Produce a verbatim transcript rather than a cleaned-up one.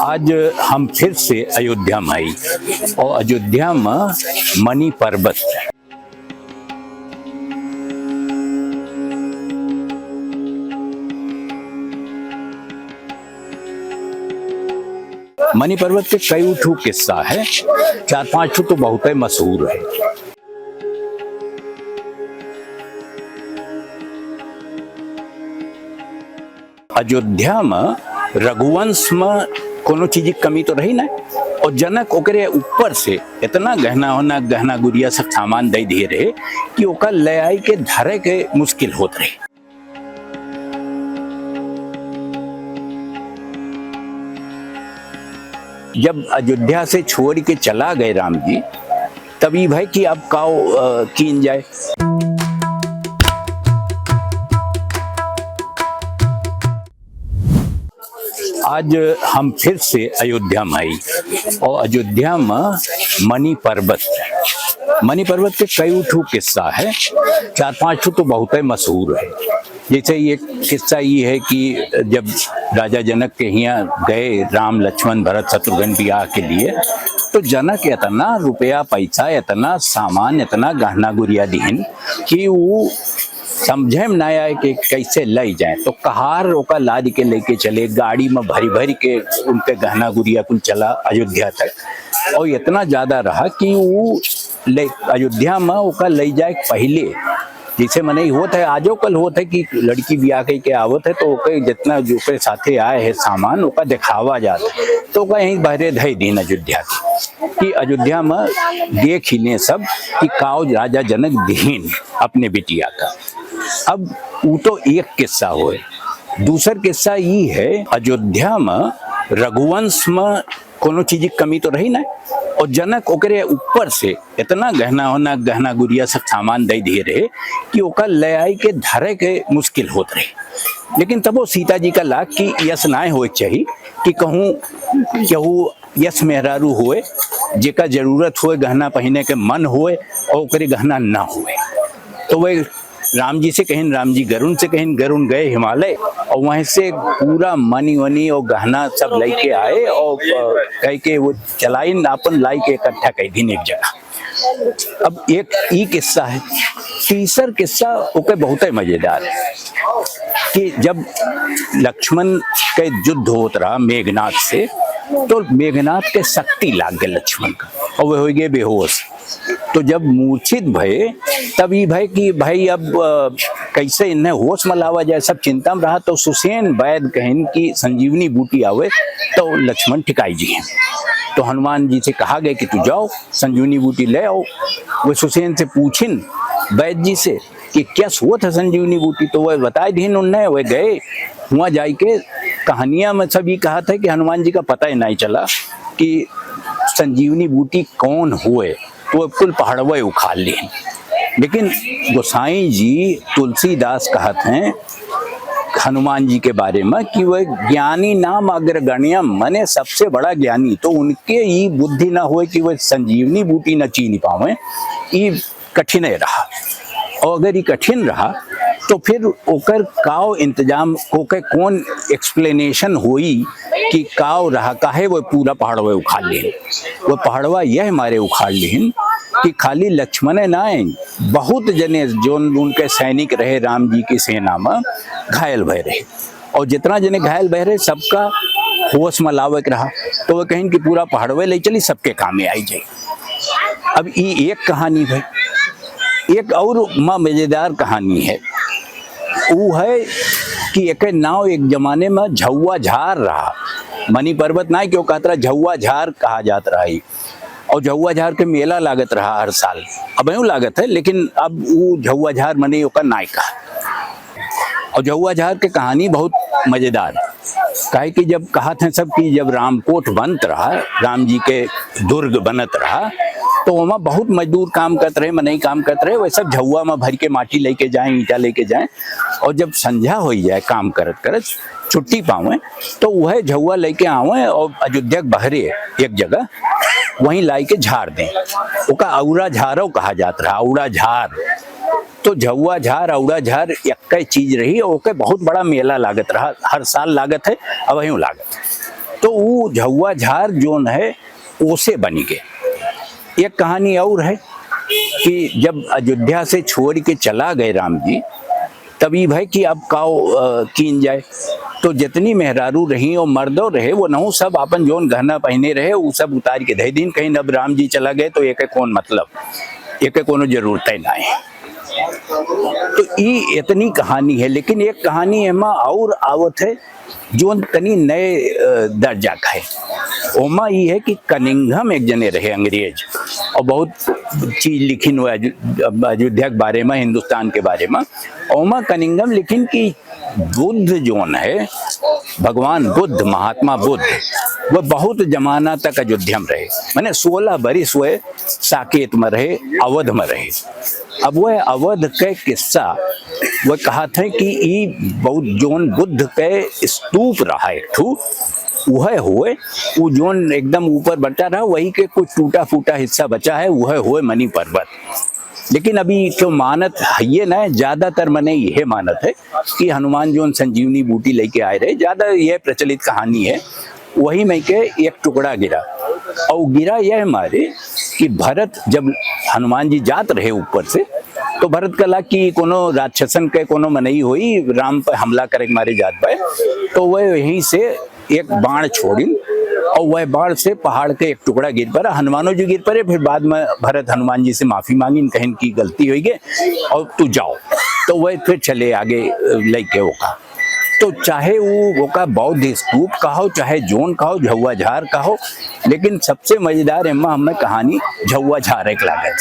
आज हम फिर से अयोध्या में आई और अयोध्या में मणि पर्वत। मणि पर्वत के कई ठो किस्सा है, चार पांच ठो तो बहुत ही मशहूर है। अयोध्या में रघुवंश में कोनो चीज की कमी तो रही ना, और जनक ओकरे ऊपर से इतना गहना होना, गहना गुरिया सब सामान दे दिए रहे कि ओकर ले आई के धरे के मुश्किल होत रहे। जब अयोध्या से छोड़ के चला गए राम जी, तब ई भय कि अब काव, अ, कीन जाए। आज हम फिर से अयोध्या में आई और अयोध्या में मणि पर्वत, मणि पर्वत के कई ठो किस्सा है, चार पांच ठो तो बहुत ही मशहूर है। जैसे ये किस्सा ये है कि जब राजा जनक के हियाँ गए राम, लक्ष्मण, भरत, शत्रुघ्न बियाह के लिए, तो जनक इतना रुपया पैसा, इतना सामान, इतना गहना गुरिया दिहिन कि वो समझे में ना आए कि कैसे ले जाए। तो कहार ओका लाद के लेके चले, गाड़ी में भरी भरी के उनके गहना गुरिया कुल चला अयोध्या तक, और इतना ज्यादा रहा कि वो ले, अयोध्या में ओका ले जाए के पहले जैसे मनई होत है, आजो कल होत है कि लड़की बियाह कई के आवत है, तो ओके जितना जो ओकरे साथे आए है सामान, ओका देखावा जात है, तो ओका यहीं बहरे धई दीन अयोध्या के, कि अयोध्या में देख ही लें सब कि काव राजा जनक दिहिन अपने बिटिया का। अब ऊ तो एक किस्सा होए, दूसर किस्सा ई है, अयोध्या में रघुवंश में कोनो चीज की कमी तो रही ना, और जनक ओकरे ऊपर से इतना गहना होना, गहना गुरिया सब सामान दे दिए रहे कि ओकर ले आई के धरे के मुश्किल होत रहे। लेकिन तबो सीता जी का लाग कि यस नाय होए के चाही कि कहूँ केहू यस मेहरारू होए, जेका जरूरत होए, गहना पहिने के मन होए और ओकरे गहना ना होए। तो वह राम जी से कहिन, राम जी गरुण से कहिन, गरुण गए हिमालय और वहीं से पूरा मणि वणि और गहना सब लेके आए और, अ, कह के वो चलाइन आपन लाई के इकट्ठा कर दीन एक जगह। अब एक ई किस्सा है। तीसर किस्सा ओके बहुत ही मजेदार है कि जब लक्ष्मण के युद्ध होत रहा मेघनाथ से, तो मेघनाथ के शक्ति लाग गए लक्ष्मण का और वे हो गए बेहोश। तो जब मूर्छित भये, तब ई भय कि भाई अब, अ, कैसे इन्हें होश में लावा जाए, सब चिंता में रहा। तो सुसेन वैद कहिन कि संजीवनी बूटी आवे तो लक्ष्मण ठिकाई जी हैं। तो हनुमान जी से कहा गए कि तू जाओ संजीवनी बूटी ले आओ। वे सुसेन से पूछिन वैद जी से कि क्या सोत है संजीवनी बूटी, तो वह बताए दीन उन्हें। वह गए हुआ जाए के कहानियां में सब ये कहा था कि हनुमान जी का पता ही नहीं चला कि संजीवनी बूटी कौन हुए, तो वह कुल पहाड़वे उखाड़ लिए। लेकिन गोसाई जी तुलसीदास कहत हैं हनुमान जी के बारे में कि वह ज्ञानी नाम अग्रगण्यम, मने सबसे बड़ा ज्ञानी, तो उनके ई बुद्धि ना होए कि वह संजीवनी बूटी ना चीन पावे, ई कठिन रहा। और अगर ई कठिन रहा तो फिर ओकर काव इंतजाम, ओकर कौन एक्सप्लेनेशन होई कि काव रहा, काहे वो पूरा पहाड़वे उखाड़ लिहिन। वो पहाड़वा यह मारे उखाड़ लिहिन कि खाली लक्ष्मणे ना आए, बहुत जने जोन उनके सैनिक रहे राम जी की सेना में घायल भय रहे। और जितना जने घायल भय रहे, सबका होश में लावे के रहा। तो वो कहिन कि पूरा पहाड़वे ले चली, सबके कामे आई जाई। अब ई एक कहानी है। एक और मा मजेदार कहानी है, ऊ है कि एक नाव एक जमाने में झौआ झार रहा, मणि पर्वत ना क्यों कहत रहा, झौआ झार कहा जात रहा ई। और झौआ झार के मेला लागत रहा हर साल, अब यूं लागत है, लेकिन अब ऊ झौआ झार मने ओकर नाय कहा। और झौआ झार के कहानी बहुत मजेदार है, काहे कि जब कहत हैं सब कि जब रामकोट बनत रहा, राम जी के दुर्ग बनत रहा, तो वहाँ बहुत मजदूर काम करत रहे, मनई काम करत रहे, वह सब झौआ में भर के माटी लेके जाएं, ईंटा लेके जाएं। और जब संझा हो जाए, काम करत करत छुट्टी पावें, तो वह झौआ लेके आवें और अयोध्या के बहरे एक जगह वहीं लाई के झाड़ दें। ओका औरा झारो कहा जात रहा, औरा झार। तो झौआ झार, औरा झार एक चीज रही, ओके बहुत बड़ा मेला लागत रहा, हर साल लागत है, अब यूं लागत है। तो ऊ झउआ झार जोन है, ओसे बनी के। एक कहानी और है कि जब अयोध्या से छोड़ के चला गए राम जी, तब ई भय कि अब काओ, अ, कीन जाए। तो जितनी मेहरारू रही और मर्दो रहे, वो नहु सब आपन जोन गहना पहिने रहे, ऊ सब उतार के धइ दीन, कहिन अब राम जी चला गए तो एके कौन मतलब, एके कोनो जरूरत ही ना है। तो ई इतनी कहानी है, लेकिन एक कहानी एमा और आवत है, जोन तनी नए, अ, दर्जा का है। ओमा ई है कि कनिंघम एक जने रहे अंग्रेज, और बहुत चीज लिखिन हुआ अयो-, अयोध्या के बारे में, हिंदुस्तान के बारे में। ओमा कनिंघम लिखिन कि बुद्ध जोन है, भगवान बुद्ध, महात्मा बुद्ध, वो बहुत जमाना तक अयोध्या में रहे, माने सोलह बरिस हुए साकेत में रहे, अवध में रहे। अब वह अवध के किस्सा, वह कहत है कि ई बहुत जोन बुद्ध के स्तूप रहा एक ठू, वह होए, वो जोन एकदम ऊपर बढ़ता रहा, वही के कुछ टूटा फूटा हिस्सा बचा है, वह होए मणि पर्वत। लेकिन अभी तो मानत है ये ना, ज्यादातर मने यह मानत है कि हनुमान जोन संजीवनी बूटी लेके आए रहे, ज्यादा यह प्रचलित कहानी है। वही में के एक टुकड़ा गिरा, और गिरा यह मारे कि भरत, जब हनुमान जी जात रहे ऊपर से, तो भरत कहला कि कोनो राक्षसन के कोनो मनई होई, राम पर हमला करे के मारे जात बा, तो वह यहीं से एक बाण छोड़िन और वह बाण से पहाड़ के एक टुकड़ा गिर पड़ा, हनुमानो जी गिर पड़े। फिर बाद में भरत हनुमान जी से माफी मांगिन, कहिन की गलती हो गई और तू जाओ, तो वह फिर चले आगे, अ, लेके ओका। तो चाहे वो ओका बौद्ध स्तूप कहो, चाहे जोन कहो, झउआ झार कहो, लेकिन सबसे मजेदार एम्मा हमें कहानी झउआ झार एक लागत।